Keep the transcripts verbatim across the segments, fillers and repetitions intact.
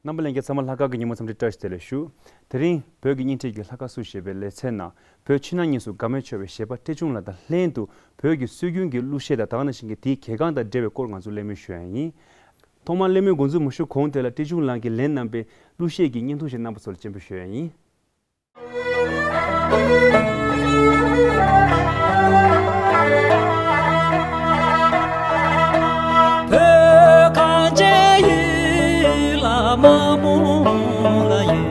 རྣམ་པ་ལྷན་རྒྱས་ཚང་མ་ལྷག་དཀར་གྱི་ཉིན་མོ་འཚམས་འདྲི་བཀྲ་ཤིས་བདེ་ལེགས་ཞུ། དེ་རིང་བོད་ཀྱི་སྙན་འགྲེལ་གྱི་ལྷག་དཀར་སུ་ཞེས་པའི་ལེ་ཚན་ནང་བོད་ཕྱི་ནང་གཉིས་སུ་དགའ་མོས་ཆེ་བའི་གཞས་པ་བཀྲས་ཆུང་ལགས་དང་ལྷན་དུ་བོད་ཀྱི་སྲོལ་རྒྱུན་གྱི་གླུ་གཞས་དང་དེ་ནང་བཞིན་གྱི་དེའི་གལ་འགངས་དང་འབྲེལ་བའི་སྐོར་ང་ཚོས་གླེང་མོལ་ཞུ་ཡ་ཡིན། ཐོག་མར་གླེང་མོལ་འགོ་འཛུགས་མ་ཞུ་གོང་དེ་ལ་བཀྲས་ཆུང་ལགས་ཀྱིས་ལེན་གནང་པའི་གླུ་གཞས་ཀྱི་བརྙན་ཐུང་ཞིག་རྣམ་པ་ཚོ་ལ་སྤྱན་འབུལ་ཞུ་ཡ་ཡིན། བོད་གངས་ཅན་ཡུལ་ལ་མ་མོ་ལ་ཡོད།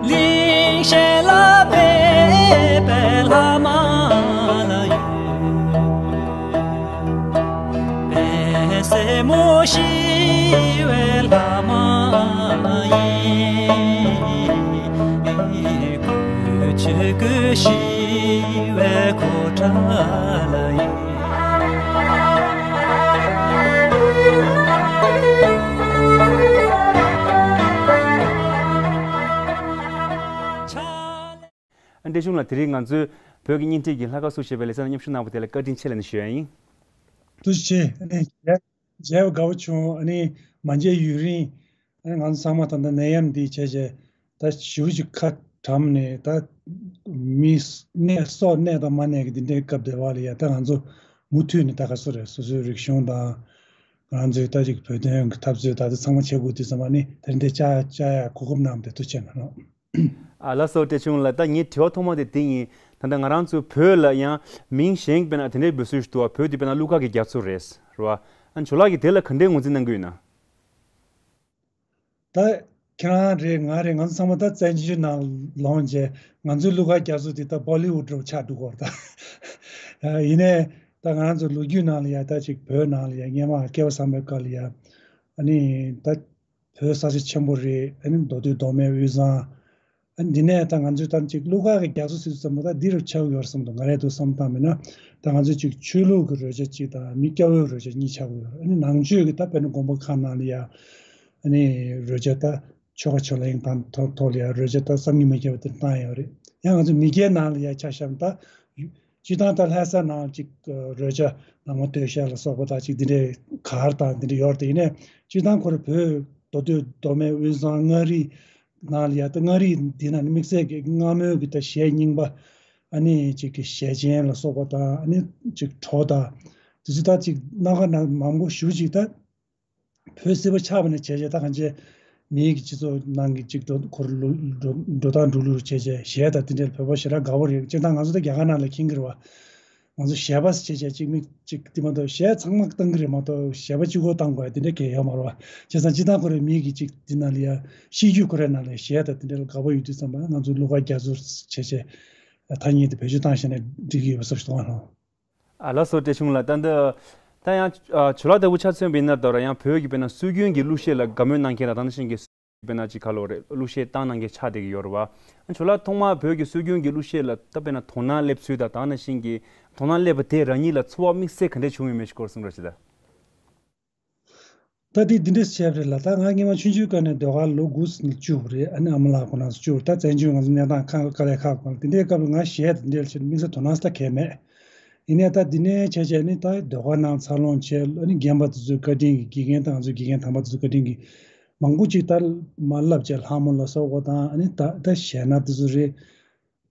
གླིང་གཞན་ལ་མེད་པའི་ལྷ་མ་ལ་ཡོད། པད་སེར་མོ་ཞི་བའི་ལྷ་མ་ཡིན། གོས་ཆེན་གོས་ཞི་བའི་གོ་ཁྲ་ལ་ཡིན། བཀྲས་ཆུང་ལགས། དེ་རིང་ང་ཚོའི་བོད་ཀྱི་སྙན་འགྲེལ་གྱི་ལྷག་དཀར་སུ་ཞེས་པའི་ལེ་ཚན་ལ་མཉམ་ཞུགས་གནང་བ་དེ་ལ་བཀའ་དྲིན་ཆེ་ལབ་ནས་ཞུ་ཡ་ཡིན། ཐུགས་རྗེ་ཆེ། ཨ་ནི་མཇལ་མཇལ་བ་དགའ་པོ་བྱུང་། ཨ་ནི་མ་མཇལ་ཡུན་རིང་། ཨ་ནི་ང་ཚོ་ཚང་མ་ད་ལྟ་ནད་ཡམས་འདི་བྱས་བྱས་ད་ཞེ་པོ་ཅིག་ཁ་གྲམ་ནས། ད་མི་གནས་སྲོག་གནས་དང་མ་གནས་ཀྱི་འདི་འདྲའི་སྐབས་དེ་བ་ལ་ཡ། ད་ང་ཚོ་མུ་མཐུད་ནས་ད་ག་སུ་རེད། སོ་སོའི་རིག་གཞུང་དང་། ང་ཚོའི་ད་ཅིག་བོད་དོན་གྱི་འཐབ་རྩོད་ད་ལྟ་ཚང་མ་བྱེད་དགོས་དུས་ཙམ་པ་ནི། དེ་འདྲའི་བཅར་བཅར་ཡ་གོ་སྐབས་གནང་བ་དེ་ཐུགས་རྗེ་གནང་། ཨ་ལགས་སོ། བཀྲས་ཆུང་ལགས། ད་ངའི་དྲི་བ་ཐོག་མ་དེ་དེ་ཡིན། ད་ལྟ་ང་རང་ཚོའི་བོད་ལ་ཡང་མིང་གཞན་དཔེར་ན་དེ་འདྲའི་འབོད་སྲོལ་ཞིག་འདུག་བ། བོད་དེ་དཔེར་ན་གླུ་གར་གྱི་རྒྱ་མཚོ་རེད། རེད་བ། ཨ་ཇོ་ལགས་ཀྱིས་དེ་ལ་ག་འདྲའི་ངོས་འཛིན་གནང་གི་ཡོད་ན། ད་ཁྱེད་རང་རེད། ང་རེད། ང་ཚོ་ཚང་མ་ད་བཙན་བྱོལ་ནང་ལོག་བྱས་ང་ཚོའི་གླུ་གར་རྒྱ་མཚོ་དེ་ད་བོ་ལི་ཝུད་འདྲ་བོ་ཆགས་འགྲོ་གི་ཡོད་རེད་ད། ཡིན་ནའི་ད་ང་རང་ཚོ་ལོ་རྒྱུས་ནང་ལ་ཡ། ད་ཅིག་བོད་ནང་ལ་ཡ་སྔོན་མ་སྐལ་བ་བཟང་པོའི་སྐབས་ལ་ཡ། ཨ་ནི་ད་བོད་ས་ཆ་ཆེན་པོ་རེད། ཨ་ནི་མདོ་སྟོད་མདོ་སྨད་དབུས་གཙང་། ཨ་ནི་འདི་ནས་ད་ང་ཚོས་ད་ཅིག་གླུ་གར་གྱི་རྒྱ་མཚོ་ཟེར་དུས་ཙམ་པ་ད་འདི་རུ་ཆགས་ཡོད་རེད་བསམ་འདུག་ང་རང་ཚོ་བསམ་བཏང་མིན་ན། ད་ང་ཚོས་ཅིག་ཆོས་ལུགས་ཀྱི་རོལ་ཆ་གཅིག་དང་མི་སྐྱ་བོའི་རོལ་ཆ་གཉིས་ཆགས་ཡོད་རེད། ཨ་ནི་ནང་ཆོས་ཀྱི་ད་དཔེར་ན་དགོན་པ་ཁག་ནང་ལ་ཡ། ཨ་ནི་རོལ་ཆ་ད་ཆོ་ག་ཕྱག་ལེན་དང་ཐོག་ཐོག་ལ་ཡ་རོལ་ཆ་ད་བསམ་གྱིས་མི་ཁྱབ་པ་དེ་བཏང་ཡོད་རེད། ཡང་ང་ཚོ་མི་སྐྱའི་ནང་ལ་ཡ་ཆ་བཞག་ན་ད། སྤྱིར་བཏང་ད་ལྷ་ས་ནང་ཅིག་རོལ་ཆ་ནང་མ་སྟོད་ཤ་ལ་སོགས་པ་དང་ཅིག་འདི་འདྲའི་གར་དང་འདི་འདྲ་ཡོད་རེད་དེ། ཡིན་ནའི་སྤྱིར་བཏང་ཁོ་རང་བོད་མདོ་སྟོད་མདོ་སྨད་དབུས་གཙང་མངའ་རིས་ནང་ལ་ཡ། ད་མངའ་རིས་འདི་ན་ནི་དམིགས་བསལ་གྱི་སྔ་མོའི་གི་ད་གཞས་རྙིང་པ། ཨ་ནི་ཅིག་གི་ཞལ་ཆེན་ལ་སོགས་པ་དང་། ཨ་ནི་ཅིག་བྲོ་དང་དེ་ཚོ་ད་ཅིག་སྣ་ཁ་ནང་མང་པོ་ཞེ་པོ་ཅིག་ད། བོད་སིལ་བུར་ཆགས་པ་ནས་བྱས་བྱས་ད་གང་བྱས། མིའི་གི་སྤྱི་ཚོགས་ནང་གི་ཅིག་འགྲོ་འཁོར་ལུ་འགྲོ་འགྲོ་སྟངས་འགྲོ་ལུགས་བྱས་བྱས་གཞས་དང་དེ་འདྲའི་བོད་པ་ཞེ་དྲག་དགའ་པོ་རེད། སྤྱིར་བཏང་ང་ཚོ་ད་རྒྱ་གར་ནང་ལ་མཁྱེན་གྱི་རེད་བ། ང་ཚོ་གཞས་པ་བྱས་བྱས་ཅིག་མི་ཅིག་དེ་མ་གཏོགས་གཞས་ཚང་མ་བཏང་གི་རེད་མ་གཏོགས་གཞས་པ་གཅིག་པོ་བཏང་དགོས་དེ་འདྲ་གང་ཡོད་མ་རེད་བ། བྱས་ཙང་སྤྱིར་བཏང་ཁོ་རའི་མིའི་གི་ཅིག་དེ་ནང་ལ་ཡ་གཤིས་རྒྱུད་ཁོ་རའི་ནང་ལ་གཞས་དང་དེ་འདྲ་ལ་དགའ་པོ་ཡོད་དུས་ཙམ་པ་ང་ཚོ་གླུ་གར་རྒྱ་མཚོ་བྱས་བྱས་ཐ་སྙད་དེ་བེད་སྤྱོད་བཏང་བྱས་ནས་འགྲིག་གི་ཡོད་པ་བསམ་ཞིག་གཏོང་བ་ལ། ཨ་ལགས་སོ། བཀྲས་ཆུང་ལགས། ད་འདི་ད་ཡང་ཨ་ཇོ་ལགས་ལྟ་བུ་ཆ་མཚོན་པ་ཡིན་ན་ད་ར་ཡང་བོད་ཀྱི་དཔེར་ན་སྲོལ་རྒྱུན་གྱི་གླུ་གཞས་ལ་དགའ་མོས་གནང་མཁན་དང་། ད་ནང་བཞིན་གྱི་དཔེར་ན་ཅིག་ག་ལོ་རེད། གླུ་གཞས་བཏང་གནང་མཁན་ཆགས་བསྡད་ཀྱི་ཡོད་རེད་བ། ཨ་ཇོ་ལགས་ཐོག་མར་བོད་ཀྱི་སྲོལ་རྒྱུན་གྱི་གླུ་གཞས་ལ་ད་དཔེར་ན་དོ་སྣང་སླེབས་ཚུལ་དང་། ད་ནང་བཞིན་གྱི་དོ་སྣང་སླེབས་པ་དེ་རང་ཉིད་ལ་ཚོར་བ་དམིགས་བསལ་ག་འདྲས་བྱུང་ཡོད་མེད་ཅིག་སྐོར་གསུང་རོགས་བྱེད་དང་། ད་དེ་འདི་འདྲས་བྱས་པ་རེད་ལ། ད་ང་སྔོན་མ་ཆུང་ཆུང་སྒང་ནས་ཟློས་གར་ལོ་དགུ་ཙམ་བཅུ་རེད། ཨ་ནི་ཨ་མ་ལགས་ཁོ་རང་ཚོ་བཅུ་རེད། ད་བཙན་བྱོལ་ང་ཚོ་གནས་སྟངས་ཁ་དཀའ་ལས་ཁག་པོ་དེ་འདྲའི་སྐབས་ལ་ང་གཞས་དེ་འདྲའི་ཆེད་དམིགས་བསལ་དོ་སྣང་ད་གང་ཡང་མེད། ཡིན་ནའི་ད་འདི་ནས་བྱས་བྱས་ནི་ད་ཟློས་གར་ནང་འཚར་ལོངས་བྱས། ཨ་ནི་རྒན་པ་དེ་ཚོའི་བཀའ་དྲིན་གྱིས། དགེ་རྒན་དང་ང་ཚོའི་དགེ་རྒན་དམ་པ་དེ་ཚོའི་བཀའ་དྲིན་གྱིས་མང་པོ་ཅིག་ད་མར་བསླབ་བྱས། ལྷ་མོ་ལ་སོགས་པ་དང་། ཨ་ནི་ད་ད་གཞས་སྣ་དེ་ཚོ་རེད།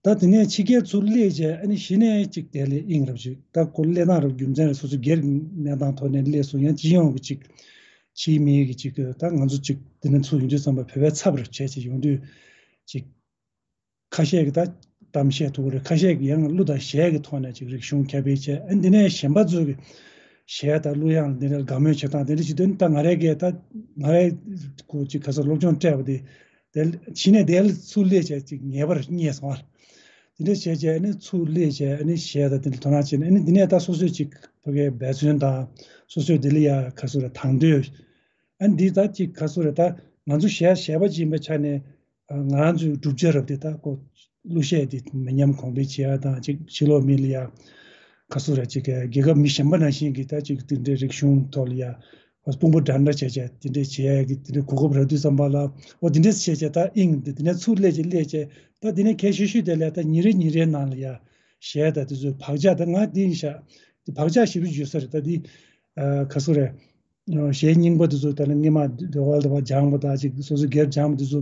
ད་དེ་ནས་ཕྱི་རྒྱལ་ཚུར་སླེབས་བྱས། ཨ་ནི་གཞི་ནས་ཅིག་དེ་ལས་དབྱིངས་རབ་ཅིག་ད་ཁོ་སླེབས་སྟངས་རབ་རྒྱུ་མཚན་རེད། སོ་སོ་སྒེར་གྱི་གནས་སྟངས་ཐོག་ནས་སླེབས་སོང་། ཡང་སྤྱི་ཡོངས་ཀྱི་ཅིག་ཕྱིའི་མི་གི་ཅིག་ད་ང་ཚོ་ཅིག་དེ་ནས་ཚུར་ཡོང་དུས་ཙམ་པ་བོད་པའི་ཚབ་རེ་བྱས་བྱས་ཡོང་དུས་ཅིག་ཁ་ཤས་ཀྱིས་ད་གཏམ་བཤད་ཐུབ་ཀྱི་རེད། ཁ་ཤས་ཀྱིས་ཡང་གླུ་དང་གཞས་ཀྱི་ཐོག་ནས་ཅིག་རིག་གཞུང་ཁྱབ་སྤེལ་བྱས། ཨ་ནི་འདི་ནས་གཞན་པ་ཚོ་གི་གཞས་དང་གླུ་དབྱངས་འདི་འདྲ་དགའ་མོས་བྱེད་སྟངས་དེ་འདྲ་ཞིག་འདུག་ད་ང་རང་གིས་ད་ང་རང་གི་ཅིག་ག་ཚོད་སློབ་སྦྱོང་སྤྲད་པ་དེ། དེ་གཞི་ནས་དེ་ལ་ཚུར་སླེབས་བྱས་ཅིག་ངེས་པར་རྙེད་སོང་ཨ། དེ་འདྲ་བྱས་བྱས་ཨ་ནི་ཚུར་སླེབས་བྱས། ཨ་ནི་གཞས་དང་དེ་འདྲ་དོ་སྣང་བྱས་ནས། ཨ་ནི་འདི་ནས་ད་སོ་སོས་ཅིག་ཕ་གིའི་འབད་བརྩོན་དང་། སོ་སོས་དེ་ལ་ཡ་ག་ཚོད་རེད། དང་དོད། ཨ་ནི་འདི་ད་ཅིག་ག་ཚོད་རེད། ད་ང་ཚོ་གཞས་གཞས་པ་ཅིག་ཡིན་པའི་ཆ་ནས། ང་རང་ཚོའི་གྲུབ་ཆ་རབ་དེ་ད་ཁོ་གླུ་གཞས་དེ་མི་ཉམས་གོང་འཕེལ་བྱེད་ཡ་དང་། ཅིག་ཕྱི་ལོགས་མི་ལ་ཡ་ག་ཚོད་རེད། ཅིག་རྒྱལ་ཁབ་མི་གཞན་པ་ནང་བཞིན་གྱི་ད་ཅིག་དེ་འདྲའི་རིག་གཞུང་ཐོག་ལ་ཡ་དཔུང་པ་འདྲ་འདྲ་བྱས་བྱས་དེ་འདྲ་བྱེད་ཡ་གི་དེ་འདྲའི་གོ་སྐབས་རག་དུས་ཙམ་པ་ལ། འོ་དེ་འདྲ་བྱས་བྱས་ད་དབྱིངས་དེ་དེ་ནས་ཚུར་སླེབས་བྱས་སླེབས་བྱས། ད་དེ་ནས་གལ་ཆེ་ཤོས་དེ་ལ་ད་ཉིན་རེ་ཉིན་རེའི་ནང་ལ་ཡ་གཞས་དང་དེ་ཚོའི་བག་ཆགས། ད་ང་དེ་ཡིན་ཤག་དེ་བག་ཆགས་ཞེ་པོ་ཡོད་ས་རེད། ད་དེ་ག་ཚོད་རེད། གཞས་རྙིང་པ་དེ་ཚོ་ད་ནི་སྔས་མ་ཟློས་གར་དེ་བ་སྦྱངས་པ་དང་ཅིག་སོ་སོའི་སྒེར་སྦྱངས་པ་དེ་ཚོ་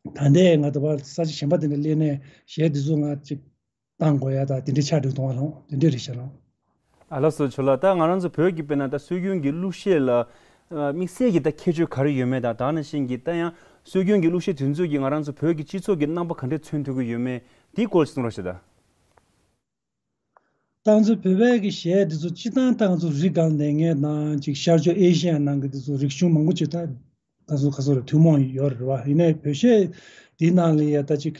ད་ལྟའི་ང་ད་བར་ས་ཆ་གཞན་པ་དེ་འདྲ་སླེབས་ནས་གཞས་དེ་ཚོ་ང་ཅིག་བཏང་དགོས་ཡ་ད་དེ་འདྲའི་ཆགས་འགྲོ་གཏོང་བ་ལོང་དེ་འདྲའི་རེད་ཤག་ལོང་། ཨ་ལགས་སོ་ཇོ་ལགས། ད་ང་རང་ཚོ་བོད་ཀྱི་དཔེར་ན་ད་སྲོལ་རྒྱུན་གྱི་གླུ་གཞས་ལ་ཨ་དམིགས་བསལ་གྱི་ད་ཁྱད་ཆོས་ག་རེ་ཡོད་མེད་དང་ད་ནང་བཞིན་གྱི་ད་ཡང་སྲོལ་རྒྱུན་གྱི་གླུ་གཞས་དེ་ཚོ་གིས་ང་རང་ཚོ་བོད་ཀྱི་སྤྱི་ཚོགས་ཀྱི་རྣམ་པ་ག་འདྲས་མཚོན་ཐུབ་ཀྱི་ཡོད་མེད་དེའི་སྐོར་གསུང་རོགས་ཞེས་ད། ད་ང་ཚོ་བོད་པའི་གི་གཞས་འདི་ཚོ་སྤྱི་བཏང་ད་ང་ཚོ་རི་སྒང་ལས་ངན་དང་ཅིག་ཤར་ཕྱོགས་ཨེ་ཤི་ཡ་ནང་གི་འདི་ཚོ་རིག་གཞུང་མང་པོ་ཅིག་ད་ང་ཚོ་ག་ཚོད་རེ་ཐུན་མོང་ཡོད་རེད་བ། ཡིན་ནའི་བོད་གཞས་འདི་ནང་ལ་ཡ་ད་ཅིག་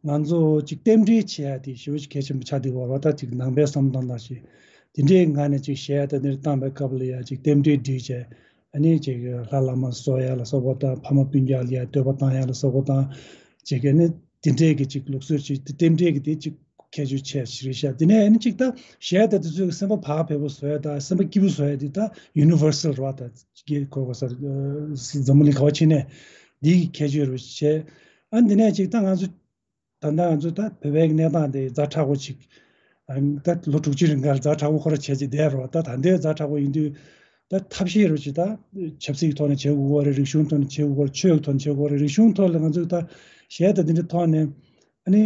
ང་ཚོ་ཅིག་རྟེན་འབྲེལ་བྱེད་ཡ་དེ་ཞེ་པོ་ཅིག་གལ་ཆེན་པོ་ཆགས་བསྡད་ཡོད་རེད་བ། ད་ཅིག་ནང་པའི་བསམ་སྟངས་དང་ཞིག་དེ་འདྲའི་ངང་ནས་ཅིག་གཞས་ད་འདིར་བཏང་པའི་སྐབས་ལ་ཡ་ཅིག་རྟེན་འབྲེལ་སྒྲིག་བྱས་ཨ་ནི་ཅིག་ལྷ་བླ་མ་གསོལ་ཡ་ལ་སོགས་པ་དང་ཕ་མ་སྤུན་ཀྱག་ལ་ཡ་བསྟོད་པ་བཏང་ཡ་ལ་སོགས་པ་དང་ཅིག་ཨ་ནི་དེ་འདྲའི་གི་ཅིག་ལུགས་སྲོལ་ཅིག་རྟེན་འབྲེལ་གི་དེ་ཅིག་ཁྱད་ཆོས་ཆེ་ཞིག་རེད་ཤག་དེ་ནས་ཨ་ནི་གཅིག་ད་གཞས་ད་དེ་ཚོའི་སེམས་པ་བག་ཕེབས་པོ་བཟོ་ཡ་དང་སེམས་པ་སྐྱིད་པོ་བཟོ་ཡ་དེ་ད་ཡུ་ནི་ཝར་སལ་རེད་བ། ད་གི་གོ་གོ་ས་འཛམ་བུ་གླིང་ག་བ་ཕྱིན་ནས་འདིའི་གི་ཁྱད་ཆོས་རེད་བྱས། ཨ་ནི་དེ་ནས་གཅིག་ད་ང་ཚོ་ད་ལྟ་ང་ཚོ་ད་བོད་པའི་གནས་སྟངས་དེ་ཛ་དྲག་པོ་ཅིག་ཨ་ནི་ད་ལོ་དྲུག་ཅུ་རིང་ག་ལ་ཛ་དྲག་པོ་ཁོ་ར་བྱས་ཅིག་བསྡད་རེད་བ། ད་ད་ལྟའི་ཛ་དྲག་པོ་ཡིན་དུས་ད་ཐབས་ཤེས་རེད་བྱས་ད་ཆབ་སྲིད་ཀྱི་ཐོག་ནས་བྱེད་དགོས་ཀྱི་རེད། རིག་གཞུང་ཐོག་ནས་བྱེད་དགོས་ཀྱི་རེད། ཆོས་ཀྱི་ཐོག་ནས་བྱེད་དགོས་ཀྱི་རེད། རིག་གཞུང་ཐོག་ལ་ང་ཚོ་ད་གཞས་ད་དེ་འདྲའི་ཐོག་ནས་ཨ་ནི།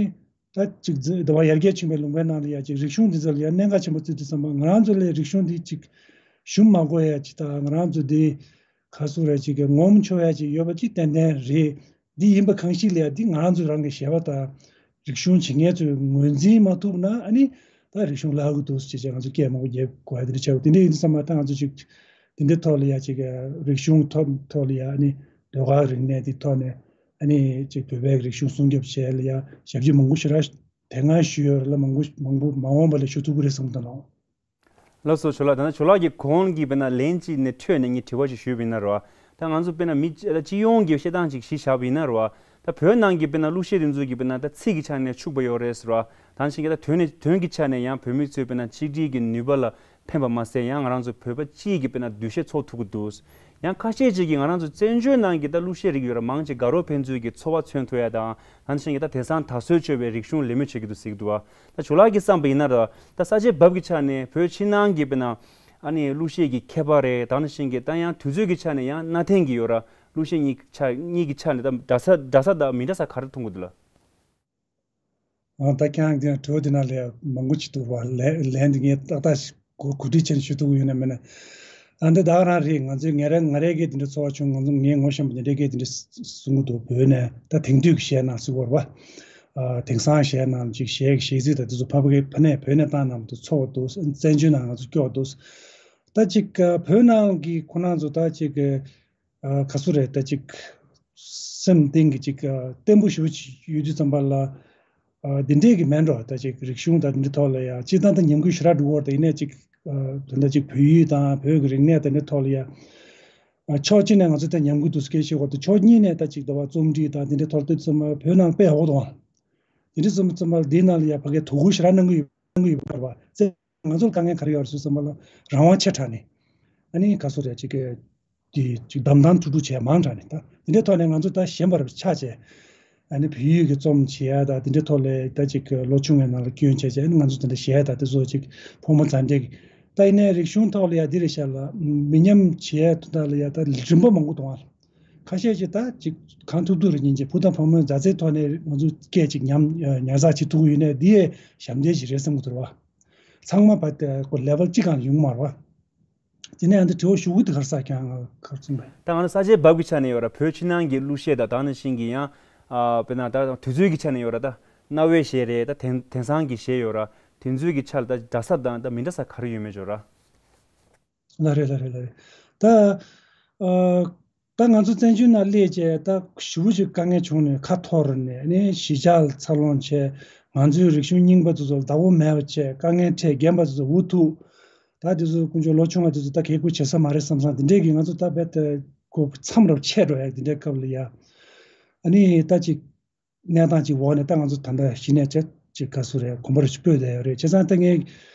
ད་ཅིག་འཛི་ཟླ་བ་ཡར་རྒྱས་ཕྱིན་པའི་ལུང་པའི་ནང་ལ་ཡ་ཅིག་རིག་གཞུང་འདི་ཚོ་ལ་ཡ་གནད་འགག་ཆེན་པོ་བརྩི་དུས་ཙམ་པ་ང་རང་ཚོ་ལས་རིག་གཞུང་འདི་ཅིག་ཞུམ་མ་དགོས་ཡ་ཅིག་དང་ང་རང་ཚོ་འདི་ཁ་སུ་ར་ཅིག་གི་ངོམ་ཆོག་ཡ་ཅིག་ཡོད་པ་ཅིག་ཏན་ཏན་རེད། འདི་ཡིན་པ་གང་ཞིག་ལ་ཡ་འདི་ང་རང་ཚོ་རང་གི་གཞས་པ་དང་རིག་གཞུང་བྱེད་མཁན་ཚོས་ངོས་འཛིན་མ་ཐུབ་ན་ཨ་ནི་ད་རིག་གཞུང་བརླག་གི་འདུག་ཅེས་ཅེས་ང་ཚོ་སྐད་མང་པོ་རྒྱབ་དགོས་ཡ་འདི་འདྲ་བྱས་པ་དེ་འདྲ་ཡིན་དུས་ཙམ་པ་ད་ང་ཚོ་ཅིག་འདི་འདྲའི་ཐོག་ལ་ཡ་ཅིག་གི་རིག་གཞུང་ཐོག་ཐོག་ལ་ཡ་ཨ་ནི་ཟློས་གར་རིག་གནས་འདི་ཐོག་ནས། ཨ་ནི་ཅིག་བོད་པའི་རིག་གཞུང་སྲུང་སྐྱོབ་བྱས་ལ་ཡ་ཞབས་ཕྱི་མང་པོ་ཞེ་དྲག་དེ་སྔ་ཞུས་ཡོད་རེད་ལ་མང་པོ་མང་པོ་མ་འོངས་པ་ལ་ཞུ་ཐུབ་ཀྱི་རེད་བསམ་གྱི་འདུག་ལགས། ལགས་སོ་ཇོ་ལགས། ད་ནི་ཇོ་ལགས་ཀྱིས་གོང་གི་དཔེར་ན་ལན་གཅིག་ནས་འཕྲོས་ནས་ངས་དྲི་བ་ཞིག་ཞུས་པ་ཡིན་ན་རེད་བ། ད་ང་ཚོ་དཔེར་ན་མི་སྤྱི་ཡོངས་ཀྱི་བཤད་སྟངས་ཅིག་གཞི་བཞག་པ་ཡིན་ན་རེད་བ། ད་བོད་ནང་གི་དཔེར་ན་གླུ་གཞས་དེ་ཚོ་གི་དཔེར་ན་ད་ཚིག་གི་ཆ་ནས་ཕྱུག་པོ་ཡོད་རེད་ཟེར་བ། ད་ནི་ཤིང་གི་ད་དོན་ནི་དོན་གྱི་ཆ་ནས་ཡང་བོད་མི་ཚོའི་དཔེར་ན་ཆིག་སྒྲིལ་གྱི་ནུས་པ་ལ་ཕན་པ་མ་ཟད་ཡང་ང་རང་ཚོ་བོད་པ་སྤྱིའི་གི་དཔེར་ན་འདུ་ཤེས་ཚོགས་ཐུབ་ཀྱི་འདུག་ཡང་ཁ་ཤས་ཅིག་གིས་ང་རང་ཚོ་བཙན་བྱོལ་ནང་གི་ད་གླུ་གཞས་རིགས་ཡོད་ར་མང་ཆེ་དགའ་རབ་ཕན་ཚུན་གྱི་འཚོ་བ་མཚོན་ཐུབ་ཡ་དང་ད་ནི་ཤིང་གི་ད་དེང་སང་ད་གཟོད་ཆོད་པའི་རིག་གཞུང་ལེན་མི་བྱེད་ཀྱི་འདུག་ཟེར་གྱི་འདུག་བ། ད་ཇོ་ལགས་ཀྱིས་བསམ་པ་ཡིན་ན་ར་ད་ས་ཆའི་བབ་ཀྱི་ཆ་ནས་བོད་ཕྱི་ནང་གི་དཔེར་ན་ཨ་ནི་གླུ་གཞས་ཀྱི་ཁྱད་པར་རེད། ད་ནི་ཤིང་གི་ད་ཡང་དུས་ཚོད་ཀྱི་ཆ་ནས་ཡང་གནའ་དེང་གི་ཡོད་ར་གླུ་གཞས་གཉིས་ཀྱི་ཆ་གཉིས་ཀྱི་ཆ་ནས་ད་འདྲ་ས་འདྲ་ས་དང་མི་འདྲ་ས་ག་རེ་མཐོང་གི་འདུག་ལགས། ཨ་ད་ཁྱེད་རང་དྲི་བ་དེ་ནང་ལ་ཡང་མང་པོ་ཅིག་འདུག་བ། ལན་ལན་འདི་ངས་ཏག་ཏག་གོ་གོ་སྒྲིག་བྱས་ནས་ཞུ་ཐུབ་ཀྱི་ཡོད་ན་མེད་ན། ཨ་འདི་ད་ག་རང་རེད། ང་ཚོའི་ངས་རང་ང་རའི་སྐད་དེ་འདྲ་ཚོར་བ་བྱུང་། ང་ཚོ་ངས་ངོ་ཤེས་པ་དེ་འདྲའི་སྐད་དེ་འདྲ་གསུང་གི་འདུག་བོད་ནས་ད་དེང་དུས་ཀྱི་གཞས་ནང་ཟེར་བ་རེད་བ། ཨ་དེང་སང་གཞས་ནང་ཅིག་གཞས་ཀྱི་གཞས་ཚིག་དང་དེ་ཚོ་ཕ་གི་ཕ་ནས་བོད་ནས་བཏང་གནང་བ་དེ་ཚོར་བ་འདུག་བཙན་བྱོལ་ནང་ང་ཚོ་སྐྱོར་བ་འདུག་ད་ཅིག་བོད་ནང་གི་ཁོ་རང་ཚོ་ད་ཅིག་ཨ་ག་ཚོད་རེད། ད་ཅིག་སེམས་གཏིང་གི་ཅིག་ཨ་བརྟན་པོ་ཞེ་པོ་ཅིག་ཡོད་དུས་ཙམ་པ་ལ། ཨ་འདི་འདྲས་ཀྱི་མེད་འགྲོ། ད་ཅིག་རིག་གཞུང་དང་འདི་འདྲའི་ཐོག་ལ་ཡ་སྤྱིར་བཏང་ད་ཉམས་རྒུད་ཞེ་དྲག་འགྲོ་གི་ཡོད་རེད། ད་ཡིན་ནའི་ཅིག་ཨ་ད་ལྟ་ཅིག་བོད་ཡིག་དང་བོད་ཀྱི་རིག་གནས་དང་འདི་ཐོག་ལ་ཡ་ཨ་ཕྱོགས་གཅིག་ནས་ང་ཚོ་ད་ཉམས་རྒུད་འདུག་སྐད་ཆ་བཤད་དགོས་འདུག་ཕྱོགས་གཉིས་ནས་ད་ཅིག་ད་བར་རྩོམ་སྒྲིག་དང་འདི་འདྲའི་ཐོག་ལ་ལྟོས་དུས་ཙམ་པ་བོད་ནང་དཔེ་ཡག་པོ་འདུག་ཨང་། འདི་འདྲའི་ཙམ་ཙམ་པ་འདིའི་ནང་ལ་ཡ་ཕ་གིའི་དོ་ཁུར་ཞེ་དྲག་གནང་གི་ཡོད་གནང་གི་ཡོད་པ་རེད་བ། ང་ཚོར་དཀའ་ངལ་ག་རེ་ཡོད་རེད་ཟེར་ཙམ་པ་ལ་རང་དབང་ཆེ་དྲགས་ནས། ཨ་ནི་ག་ཚོད་རེད་ཅིག་གི་དེ་ཅིག་གདམ་གདམ་ཁྲུག་ཁྲུག་བྱས་མང་དྲགས་ནས་ད་དེ་འདྲའི་ཐོག་ནས་ང་ཚོ་ད་གཞན་པ་རུ་ཆགས་བྱས། ཨ་ནི་བོད་ཡིག་གི་རྩོམ་བྱེད་ཡ་ད་དེ་འདྲའི་ཐོག་ལ་ད་ཅིག་ལོ་ཆུང་བའི་ནང་ལ་སྐྱོན་བྱས་བྱས་ཨ་ནི་ང་ཚོ་དེ་འདྲ་གཞས་ད་དེ་ཚོ་ཅིག་ཕོ་མོ་མཛའ་འབྲེལ་གྱི་ད་ཡིན་ནའི་རིག་གཞུང་ཐོག་ལ་ཡ་འདི་རེད་ཤག་ལ་མི་ཉམས་བྱེད་ཡ་དོན་དག་ལ་ཡ་ད་རིམ་པ་མང་པོ་གཏོང་བ་ལ་ཁ་ཤས་ཅིག་ད་ཅིག་གང་ཐུབ་ཐུབ་རེ་ཉིན་ཅིག་བུ་དང་ཕོ་མོའི་མཛའ་བརྩེའི་ཐོག་ནས་ང་ཚོ་སྐད་ཅིག་ཉམས་ཉར་ཚགས་བྱེད་ཐུབ་ཀྱི་ཡོད་ནའི་འདི་ཡའི་ཞབས་འདེགས་ཅིག་རེད་བསམ་གྱི་འདུག་ར་བ། ཚང་མ་བ་དེ་ཁོ་ལེ་ཝལ་གཅིག་གང་ཡོང་མ་རེད་བ། དེ་ནས་ཨ་འདི་དྲི་བ་ཞུ་གི་འདུག་ག་རེ་ཟེར་ཀྱང་ག་རེ་ཟེར་བས། ད་ང་ཚོ་ས་ཆའི་བབ་ཀྱི་ཆ་ནས་ཡོད་ར་བོད་ཕྱི་ནང་གི་གླུ་གཞས་དང་ད་ནང་བཞིན་གྱི་ཡང་ཨ་དཔེར་ན་ད་དུས་ཚོད་ཀྱི་ཆ་ནས་ཡོད་ར་ད་གནའ་བོའི་གཞས་རེད་ད་དེང་དེང་སང་གི་གཞས་ཡོད་ར་དེ་ཚོའི་གི་ཆ་ལ་ད་འདྲ་ས་དང་ད་མི་འདྲ་ས་ག་རེ་ཡོད་མེད་ཅོ་ར། ལ་རེད་ལ་རེད་ལ་རེད། ད་ཨ་ད་ང་ཚོ་བཙན་བྱོལ་ནང་སླེབས་བྱས་ད་ཞེ་པོ་ཅིག་དཀའ་ངལ་བྱུང་ནས་ཁ་འཐོར་ནས་ནི་གཞིས་ཆགས་ལ་འཚར་ལོངས་བྱས་ང་ཚོའི་རིག་གཞུང་རྙིང་པ་དེ་ཚོ་ལ་བདག་པོ་མེད་པ་བྱས་དཀའ་ངལ་འཕྲད་རྒན་པ་དེ་ཚོ་འུ་ཐུག་ད་དེ་ཚོ་དཀོན་མཆོག་ལོ་ཆུང་བ་དེ་ཚོ་ད་གད་སྐུ་བྱེད་ས་མ་རེད་བསམ་བསམ་དེ་འདྲས་ཀྱི་ང་ཚོ་ད་རྦད་དེ་ཁོ་མཚམས་རབ་ཆད་འགྲོ་ཡ་དེ་འདྲའི་སྐབས་ལ་ཡ། ཨ་ནི་ད་ཅིག་གནས་སྟངས་ཅིག་འོག་ནས་ད་ང་ཚོ་ད་ལྟ་གཞི་ནས་ཅིག་ཅིག་ག་ཚོད་རེད་གོམ་པ་རེ་ཞིག་སྤོས་བསྡད་ཡོད་རེད། བྱས་ཙང་ད་ངས་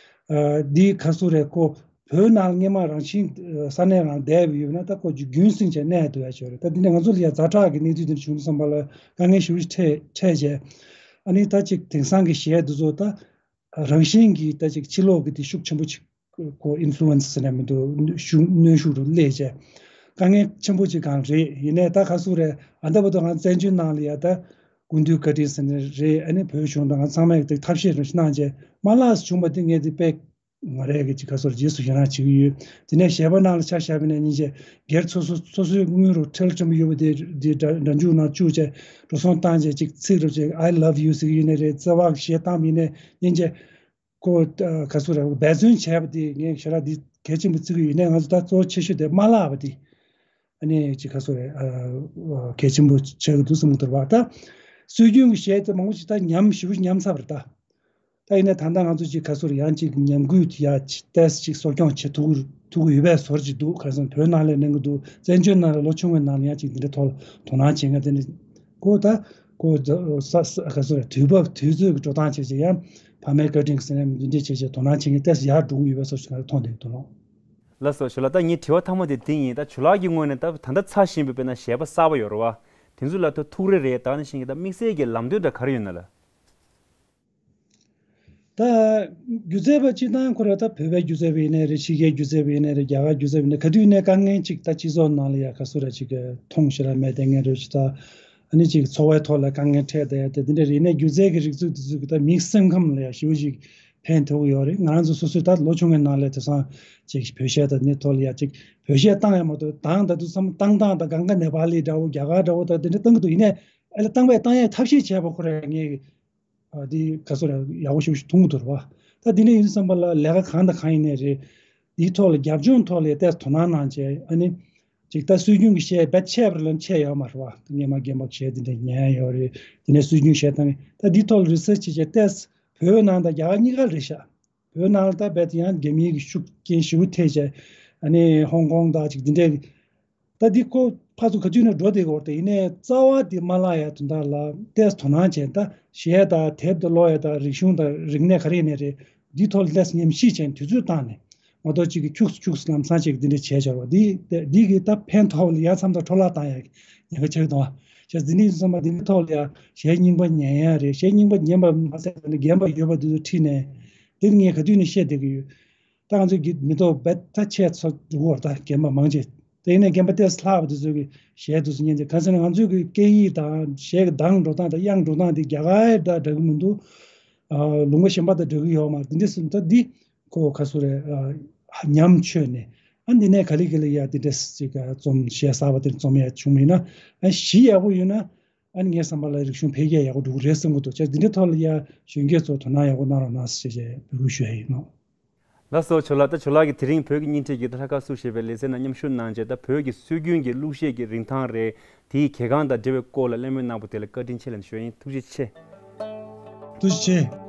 ཨ་འདི་ག་ཚོད་རེད་ཁོ་བོད་ནང་སྔས་མ་རང་བཞིན་ས་གནས་རང་བསྡད་ཡོད་ན་ད་ཁོ་ཅིག་རྒྱུན་བསྲིངས་བྱས་གནས་ཐུབ་ཡ་ཅིག་ཡོད་རེད། ད་འདི་ནས་ང་ཚོ་ལ་ཡ་ཛ་དྲག་གི་གནས་ཚུལ་དེ་འདྲ་བྱུང་དུས་ཙམ་པ་ལ་དཀའ་ངལ་ཞེ་པོ་ཅིག་འཕྲད་འཕྲད་བྱས་ཨ་ནི་ད་ཅིག་དེང་སང་གི་གཞས་འདི་ཚོ་ད། རང་བཞིན་གྱིས་ད་ཅིག་ཕྱི་ལོགས་ཀྱི་དེ་ཤུགས་ཆེན་པོ་ཅིག་ ཁོ་ཨིན་ཕུ་ལུ་ཨེན་སི་ཟེར་ནས་མི་འདུག་གནོན་ཤུགས་གནོན་ཤུགས་རུ་སླེབས་བྱས་དཀའ་ངལ་ཆེན་པོ་ཅིག་གང་རེད། ཡིན་ནའི་ད་ག་ཟེར་རེད། ཨ་ད་བར་དུ་ང་བཙན་བྱོལ་ནང་ལ་ཡ་ད་སྐུ་མདུན་བཀའ་དྲིན་ཟེར་ནས་རེད། ཨ་ནི་བོད་གཞུང་དང་ང་ཚང་མས་ཐབས་ཤེས་རེ་གནང་བྱས་མ་ལགས་སུ་བྱུང་བ་དེ་ངས་དེ་དཔེ་ང་རས་ཀྱི་ཅིག་ག་ཟེར་རྗེས་སུ་ཡི་རང་བྱེད་ཀྱི་ཡོད། དེ་ནས་གཞས་པ་ནང་ལ་ཆ་བཞག་པ་ཡིན་ན་སྙིང་རྗེ། སྒེར་སོ་སོ་སོ་སོའི་དངུལ་རུ་ཁྲལ་ཁྲིམས་ཡོད་པ་དེ་དེ་འདྲ་འདྲ་འཇུག་ནང་བཅུག་བྱས་འགྲོ་སོང་བཏང་བྱས་ཅིག་ཚིག་རུ་ཅིག I love you ཟེར་གྱི་ཡོད་ནའི་རེད། བརྩེ་བ་གཞས་བཏང་བ་ཡིན་ནའི་སྙིང་རྗེ། ཁོ་ག་ཟེར་རེད། འབད་བརྩོན་བྱས་པ་དེ་ངས་ཞེ་དྲག་འདི་གལ་ཆེན་པོ་བརྩི་གི་ཡོད་ནའི་ང་ཚོ་ད་གཙོ་བོ་ཆེ་ཤོས་དེ་མ་བརླག་པ་དེ། ཨ་ནི་ཅིག་ག་ཟེར་རེད། གལ་ཆེན་པོ་ཆགས་ཀྱི་འདུག་བསམ་གྱི་འདུག་བ། ད་སྲོལ་རྒྱུན་གྱི་གཞས་དེ་མང་པོ་ཅིག་ད་ཉམས་ཞེ་པོ་ཉམས་ཚར་བ་རེད་ད། ད་ཡིན་ནའི་ད་ལྟ་ང་ཚོ་ཅིག་ག་ཟེར་ཡང་ཅིག་ཉམས་རྒུད་ཡ་ཏོག་ཙམ་ཅིག་གསོ་སྐྱོང་བྱེད་ཐུབ་ཀྱི་ཐུབ་ཀྱི་ཡོད་པའི་བཟོ་འདྲ་ཅིག་འདུག་ག་ཟེར་བོད་ནང་ལ་གནང་གི་འདུག་བཙན་བྱོལ་ནང་ལ་ལོ་ཆུང་བའི་ནང་ལ་ཡང་ཅིག་འདི་འདྲ་ཐོག་ལ་དོ་སྣང་བྱེད་མཁན་དེ་འདྲ་ཁོ་ད་ཁོ་ས་ས་ག་ཟེར་དུས་བབ་དུས་ཚོད་ཀྱི་འགྲོ་སྟངས་བྱས་བྱས་ཡང་ཕ་མའི་བཀའ་དྲིན་ཟེར་ནས་འདི་འདྲ་བྱས་བྱས་དོ་སྣང་བྱེད་མཁན་ཏོག་ཙམ་ཡར་འགྲོ་གི་ཡོད་པའི་བཟོ་ཞིག་ང་ལ་མཐོང་བསྡད་འདུག་ལོ། ལགས་སོ། ཞུ་ལགས། ད་ངའི་དྲི་བ་མཐའ་མ་དེ་འདི་ཡིན། ད་ཇོ་ལགས་ཀྱི་ངོས་ནས་ད་ད་ལྟ་ཚར་བཞིན་པའི་དཔེར་ན་གཞས་པ་གསར་པ་ཡོད་རེད་བ། དེ་ཚོ་ལ་ད་ཐུགས་རེ་རེད། ད་ནི་བཞིན་གྱི་ད་དམིགས་བསལ་གྱི་ལམ་སྟོན་འདྲ་ག་རེ་ཡོད་ན་ལགས། ད་སྒྱུ་རྩལ་པ་སྤྱིར་བཏང་ཁོ་ར་ད་བོད་པའི་སྒྱུ་རྩལ་པ་ཡིན་ནའི་རེད། ཕྱི་རྒྱལ་སྒྱུ་རྩལ་པ་ཡིན་ནའི་རེད། རྒྱ་གར་སྒྱུ་རྩལ་པ་ཡིན་ནའི་ག་དུས་ཡིན་ནའི་དཀའ་ངལ་ཅིག་ད་སྤྱི་ཚོགས་ནང་ལ་ཡ་ག་ཟེར་ར་ཅིག་མཐོང་ཤེས་ར་མེད་བསྡད་མཁན་རེད་ཅིག་ད་ཨ་ནི་ཅིག་འཚོ་བའི་ཐོག་ལ་དཀའ་ངལ་འཕྲད་བསྡད་ཡ་དེ་འདི་འདྲ་རེད། ཡིན་ནའི་སྒྱུ་རྩལ་གྱི་རིག་རྩལ་དེ་ཚོ་གི་ད་མིའི་སེམས་ཁམས་ལ་ཡ་ཞེ་པོ་ཅིག་ཕན་ཐོགས་ཀྱི་ཡོད་རེད། ང་རང་ཚོ་སོ་སོའི་ད་ལོ་ཆུང་བའི་ནང་ལ་དེང་སང་ཅིག་བོད་གཞས་དང་འདི་ཐོག་ལ་ཡ་ཅིག་བོད་གཞས་བཏང་ཡ་མ་གཏོགས་དང་ད་དུང་བསམ་བཏང་སྟངས་ད་གང་ག་ནེ་པ་ལི་འདྲ་བོ་རྒྱ་གར་འདྲ་བོ་ད་འདི་འདྲ་བཏང་གི་འདུག་ཡིན་ནའི་ཨ་ལ་བཏང་བས་བཏང་ཡ་ཐབས་ཤེས་བྱས་པ་ཁོ་ར་ངས་ཨ་འདི་ག་ཟེར་ར་ཡག་པོ་ཞེ་པོ་ཞིག་མཐོང་གི་འདུག་ར་བ། ད་འདི་འདྲ་ཡིན་བསམ་པ་ལ་ལས་ཀ་གང་དང་གང་ཡིན་ནའི་རེད། འདིའི་ཐོག་ལ་རྒྱབ་ལྗོངས་ཐོག་ལ་ཏོག་ཙམ་དོ་སྣང་གནང་བྱས་ཨ་ནི་ཅིག་ད་སྲོལ་རྒྱུན་གྱི་གཞས་རྦད་ཆད་པ་ལ་ཆད་ཡོད་མ་རེད་བ། སྔས་མ་རྒན་པ་གཞས་འདི་འདྲ་ཉན་ཡོད་རེད། དེ་ནས་སྲོལ་རྒྱུན་གཞས་བཏང་། ད་འདིའི་ཐོག་ལ་རི་སར་ཆི་བྱས་ཏོག་ཙམ་བོད་ནང་དང་རྒྱ་གར་གཉིས་ཀ་རེད་ཤག་བོད་ནང་ལ་ད་རྦད་དེ་ཡང་རྒྱ་མིའི་གི་ཤུགས་རྐྱེན་ཞེ་པོ་ཐེབས་བྱས་ཨ་ནི་ཧོང་ཀོང་དང་ཅིག་འདི་འདྲའི་ད་འདི་ཁོ་ཕར་ཚུར་ག་དུས་ནས་འགྲོ་བསྡད་ཀྱི་ཡོད་རེད། ཡིན་ནའི་རྩ་བ་འདི་མ་བརླག་ཡ་དོན་དག་ལ་ཏོག་ཙམ་དོ་སྣང་བྱས། ད་གཞས་དང་དེབ་དང་ཀློག་ཡ་དང་རིག་གཞུང་དང་རིག་གནས་ག་རེ་ཡིན་ནའི་རེད། འདིའི་ཐོག་ལ་ཏོག་ཙམ་ཉམས་ཞིབ་བྱས་ནས་དུས་ཚོད་བཏང་ནས་མ་གཏོགས་གཅིག་གིས་ཁྱུག་ཙམ་ཁྱུག་ཙམ་ལམ་སང་ཅིག་འདི་འདྲ་བྱས་བྱས་པ་འདི་འདི་གིས་ད་ཕན་ཐོགས་ལ་ཡ་མཚམས་དང་འཕྲོ་བརླག་བཏང་ཡ་ཉེན་ཁ་ཆེ་གི་འདུག་བ། བྱས་ཙང་འདི་འདྲ་ཡིན་བསམ་པ་འདི་འདྲའི་ཐོག་ལ་ཡ་གཞས་རྙིང་པ་ཉན་ཡ་རེད། གཞས་རྙིང་པ་ཉན་པ་མ་ཟད་ནས་རྒན་པ་ཡོད་པ་འདི་ཚོ་ཁྲིད་ནས་འདི་ངས་ག་དུས་ནས་བཤད་བསྡད་ཀྱི་ཡོད། ད་ང་ཚོས་གི་མི་ཐོག་རྦད་ད་ཆད་ཚོ་འགྲོ་གི་ཡོད་རེད། ད་རྒན་པ་མང་ཆེ་དེ་ཡིན་ནའི་རྒན་པ་ཏོག་ཙམ་ལྷག་པ་དེ་ཚོས་གི་གཞས་དེ་ཚོ་ཉན་ཚེ་གང་ཟེར་ན་ང་ཚོས་གི་སྐད་ཡིག་དང་གཞས་གི་གདངས་འགྲོ་སྟངས་དང་དབྱངས་འགྲོ་སྟངས་དེ་རྒྱ་གར་དང་འདྲ་གི་མི་འདུག་ཨ་ལུང་པ་གཞན་པ་དང་འདྲ་གི་ཡོད་མ་རེད། འདི་འདྲ་སོང་ད་འདི་ཁོ་ག་ཟེར་རེད། ཨ་ཉམས་ཆོད་ནས་ཨ་འདི་ནས་ག་ལེ་ག་ལེ་ཡ་འདི་འདྲ་ཅིག་རྩོམ་གཞས་གསར་པ་དེ་རྩོམ་ཡ་བྱུང་བ་ཡིན་ན་ཨ་གཞི་ཡག་པོ་ཡོད་ན། ཨ་ནི་ངའི་བསམ་པ་ལ་རིག་གཞུང་འཕེལ་རྒྱས་ཡག་པོ་འགྲོ་གི་རེད་བསམ་གྱི་འདུག་བྱས་ཙང་འདི་འདྲའི་ཐོག་ལ་ཡ་གཞོན་སྐྱེས་ཚོ་དོ་སྣང་ཡག་པོ་གནང་རོགས་གནང་ཟེར་བྱས་འབོད་སྐུལ་ཞུ་ཡ་ཡིན་ནོ། ལགས་སོ། ཇོ་ལགས། ད་ཇོ་ལགས་ཀྱིས་དེ་རིང་བོད་ཀྱི་སྙན་འགྲེལ་གྱི་ལྷ་ཁང་བསུ་ཞེས་པའི་ལེ་ཚན་ནང་མཉམ་ཞུགས་གནང་བྱས་ད་བོད་ཀྱི་སྲོལ་རྒྱུན་གྱི་གླུ་གཞས་ཀྱི་རིན་ཐང་རེད། དེའི་གལ་འགངས་དང་འབྲེལ་བའི་སྐོར་ལ་གླེང་མོལ་གནང་པ་དེ་ལ་བཀའ་དྲིན་ཆེ་ལབ་ནས་ཞུ་ཡ་ཡིན། ཐུགས་རྗེ་ཆེ། ཐུགས་རྗེ་ཆེ།